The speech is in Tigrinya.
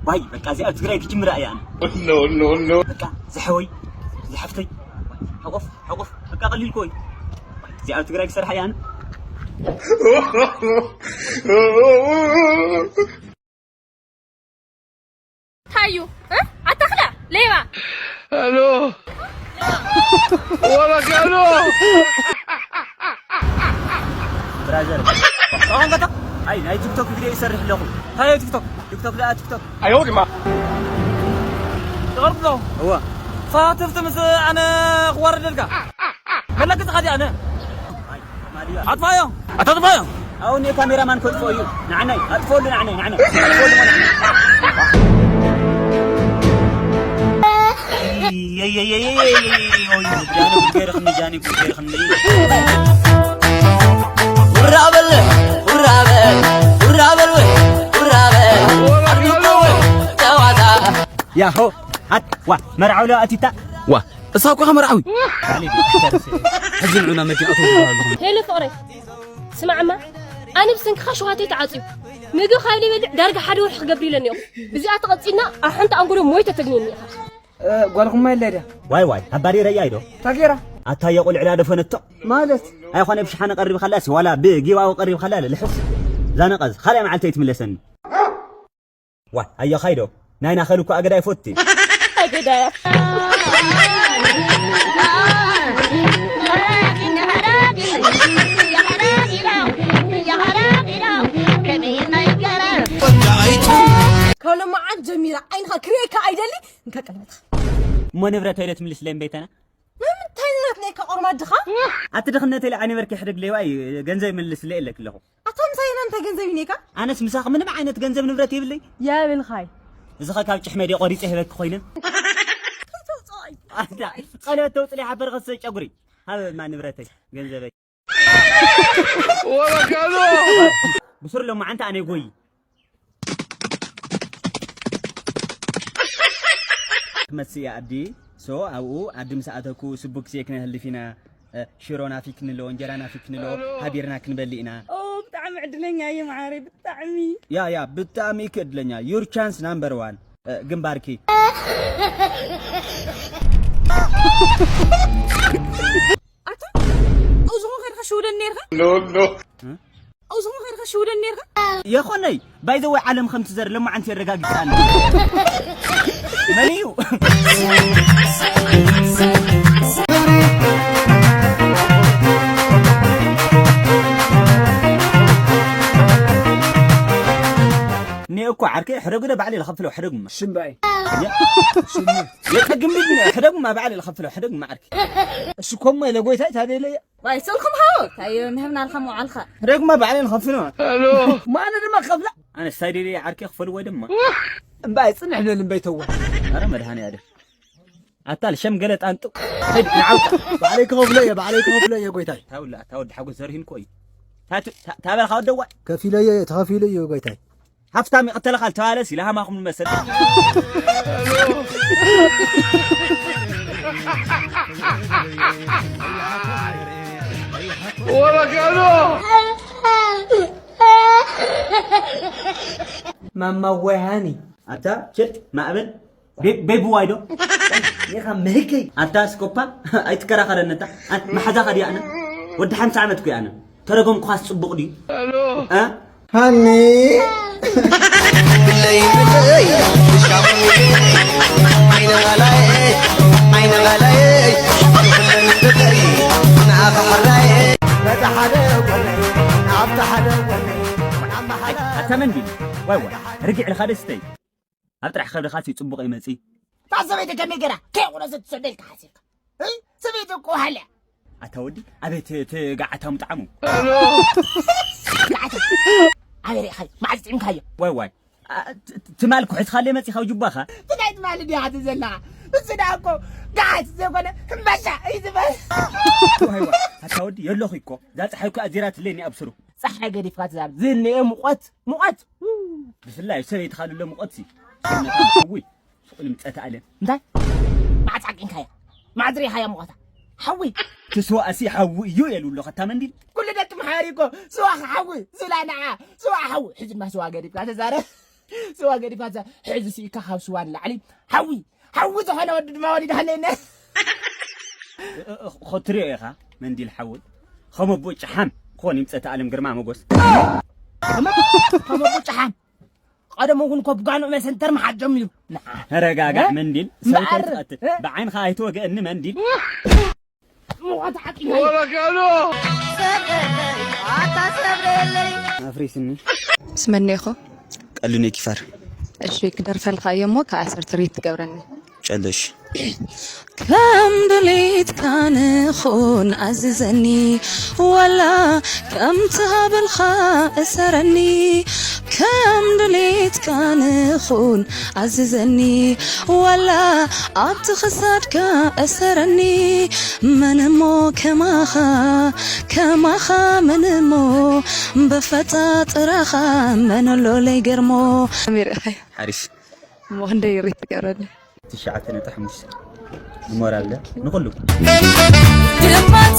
ዋይ በቃ እዚኣ ኣብ ትግራይ ክጅምራ እያ ኣነ። No, no, no. በቃ ዝሐወይ ዝሐፍተይ፣ ሕቆፍ ሕቆፍ፣ በቃ ቀሊል እኮ እዩ። እዚኣ ኣብ ትግራይ ክሰርሓ እያ ኣነ። ታዩ እ ኣታኽላ ሌባ። ሄሎ ወረቀሎ ብራዘር ኣሁን ከታ ኣይ ናይ ቲክቶክ ቪዲዮ ይሰርሕ ኣለኹ። ታዩ ቲክቶክ ቲክቶክ ደኣ ቲክቶክ ኣይወድማ ትቐርብ ዶ እዋ ሳትፍቲ ምስ ኣነ ክዋረደልካ መለክትኻ ዲ ኣነ ኣጥፋዮ ኣተጥፋዮ ኣሁን የካሜራማን ከጥፎ እዩ። ንዓናይ ኣጥፎሉ ንዓናይ ንዓናይ ኣጥፎሉ ንዓናይ። ጃኒ ጉድ ገይርኽኒ ጃኒ ጉድ ገይርኽኒ። ውራ በል ውራ በል ውራ በል ወይ ውራ በል ኣድምቆ ወይ ጨዋታ ያሆ ኣት ዋ መርዓውሎ ኣቲታ ዋ እሳ እኮ ከመርዓዊ ሕዚ ንዑና መኪና ኣቶ ዝበሃሉ ሄሎ ፍቕረይ ስማዕማ ኣነ ብሰንክኻ ሸዋተይ ተዓፅዩ ምግቢ ካብ ዘይበልዕ ዳርጋ ሓደ ወርሒ ክገብር ኢለኒ እኹ ብዚኣ ተቐፂልና ኣብ ሓንቲ ኣንጎሎ ሞይተ ተግንየኒ ኢኻ ጓልኹማ የለ ድያ ዋይ ዋይ ኣባሪረያ ኢዶ ታጌራ ኣታ የቑልዕላ ደፈነቶ ማለት ኣይኾነ ብሽሓነ ቀሪብካላሲ ዋላ ብጊባዊ ቀሪብካላ ልሕስ ዛነቐዝ ካልኣይ መዓልቲ ኣይትምለሰኒ ዋ ኣዮ ኻይዶ ናይና ኸልኩ ኣገዳይ ፎቲ ኣገዳያ ካብ ሎማዓት ጀሚረ ዓይንኻ ክርእየካ ኣይደሊ እንካ ቀለበትኻ እሞ ንብረት ወይለ ትምልስለይ እምበይተና ንምንታይ ንብረት ናይ ከቆርማ ድኻ ኣቲ ድኽነተይ ለዓኒ በርኪ ሕደግ ሌዋይ ገንዘብ ይምልስለይ ኣለክ ኣለኹ ኣታ ምሳይ ና እንታይ ገንዘብ ይኔካ ኣነስ ምሳኽ ምንም ዓይነት ገንዘብ ንብረት የብለይ የብልኻይ እዚ ኸ ካብ ጭሕመ ድየ ቆሪፀ ሂበክ ኮይነ ቀለበት ተውፅለይ ሓበር ኸሰ ጨጉሪ ሃበማ ንብረተይ ገንዘበይ ወረቀሎ ብሱር ሎማዓንቲ ኣነ ጎይ ክመጽእ እያ ኣዲ ሶ ኣብኡ ኣዲ ምስ ኣተኩ ስቡክ ዜ ክነህልፍ ኢና ሽሮ ናፊክ ንሎ እንጀራ ናፊክ ንሎ ሃቢርና ክንበሊ ኢና ኦ ብጣዕሚ ዕድለኛ እየ መዓረይ ብጣዕሚ ያ ያ ብጣዕሚ እክ ዕድለኛ your chance number one ግንባርኪ ኣታ እዚኹ ከድካ ሽውደን ነርካ እዚኹ ከድካ ሽውደን ነርካ የኾነይ ባይዘወይ ዓለም ከም ትዘር ለማዓንቲ የረጋግጻ ኣለ መን እዩ እኔ እኮ ዓርከይ ሕደጉ ዶ ባዕለ ልኸፍሎ ሕደጉማ ሽምባይ የጠግም ልጅ ሕደጉማ ባዕለ ልኸፍሎ ሕደጉማ ዓርከይ እሱ ኮሞ ለጎይታይ ታደለየ ዋይ ስልኩም ሃው ታዮ ንህብና ልካ መዓልካ ሕደጉማ ባዕለ ልኸፍሎ ማነ ድማ ከፍላ ኣነ ሳይደለየ ዓርከይ ክፈልዎ ድማ እምባይ ጽንሕ ንብል እምበይተዎ ኣረ መድሃኒ ኣደ ኣታ ልሸም ገለ ጣንጡ ሂድ ንዓውታ ባዕለይ ክኸፍሎ እየ ባዕለይ ክኸፍሎ እየ ጎይታይ ታውላ ታወድ ሓጎስ ዘርሂን ኮይ ታበልካ ወደዋ ከፊለዮ እየ ተኸፊሉ እዩ ጎይታይ ሃፍታም ይቕተልኻ ልተባለስ ኢለ ሃማኹም ንመሰል ወረቀሎ ማማ ወሃኒ ኣታ ችድ ማዕበል ቤቢ ዋይዶ ኔኻ ምህከይ ኣታ ስኮፓ ኣይትከራኸረኒ ኣታ መሓዛኻ ድያ ኣነ ወዲ ሓምሳ ዓመት እኮ ኣነ ተረጎምኩኻስ ጽቡቕ ድዩ ሃኒ ኣታ መንዲል ዋይ ዋይ ርግዕ ኢልኻ ደስተይ ኣብ ጥራሕ ከብድኻሲ ጽቡቕ ይመጺ እታ ሰበይቲ ከመይ ገራ ከይቑረሰት ትሰደልካ ሓሲብካ ሰበይቲ እኮ ሃልያ ኣታ ወዲ ኣቤት እቲ ጋዓታ ምጣዕሙ ኣበይ ርኢኻዮ መዓዝ ጥዒምካዮ ዋይ ዋይ ትማል ኩሕትኻለ መጺኻ ጅባኻ ትናይ ትማል ድያ ሓቲ ዘለኻ እሱ ደኣ እኮ ጋዓት ዘይኮነ እምበሻ እዩ ዝበል ዋይ ዋይ ኣታ ወዲ የለኹ እኮ እዛ ፀሓይ እኮ ኣዚራትለኒ ኣብ ስሩ ፀሓይ ገዲፍካ ትዛረብ ዝንኤ ሙቐት ሙቐት ብፍላይ ሰበይትኻ ልሎ ሙቐት ሲ ሰውነታ ሓዊ ሱቕ ልምፀት ኣለ እንታይ ማዕፃ ቂንካያ ማዕዝ ሪኢኻያ ሙቐታ ሓዊ ትስዋ ኣሲ ሓዊ እዩ የሉ ኣሎ ከታ መንዲል ኩሉ ደቂ መሓሪ እኮ ስዋ ሓዊ ዝብላ ንዓ ስዋ ሓዊ ሕጂ ድማ ስዋ ገዲፍካ ተዛረብ ስዋ ገዲፋ እዛ ሕዚ ስኢካ ካብ ስዋ ንላዕሊ ሓዊ ሓዊ ዝኾነ ወዲ ድማ ወሊዳ ሃለየና። ኸትሪኦ ኢኻ መንዲል ሓወይ። ከም ኣቦ ጭሓም ክኾን ይምፀት ኣለም ግርማ መጎስ። ከመቦ ጭሓም ቀደም እውን ኮ ብጋኑ መሰንተር መሓት ጀሚሩ። ተረጋጋዕ መንዲል። ሰብ ከይትቐትል ብዓይንኻ ኣይትወገእኒ መንዲል። ሙቐት ዓቂና ኣፍሪስኒ። ስመኒ ኢኹ። ቀሉኒ ኪፋር። እሺ ክደርፈልካ እየ እሞ ከዓሰርተ ሪት ትገብረኒ። ጨለሽ። ከም ድሌትካ ንኹን ኣዝዘኒ፣ ዋላ ከም ትሃበልካ እሰረኒ። ከም ድሌትካ ንኹን ኣዝዘኒ፣ ዋላ ኣብቲ ክሳድካ እሰረኒ። መን እሞ ከማኻ፣ ከማኻ መን እሞ፣ ብፈጣጥራኻ መን ኣሎ ለይገርሞ። ኣሚር ኢኻ። ሓሪፍ። እሞ ክንደይ ሪት ትገብረኒ? ትሽዓተ ነጥቢ ሓሙሽተ። ንሞራል ንኹሉ። ድማት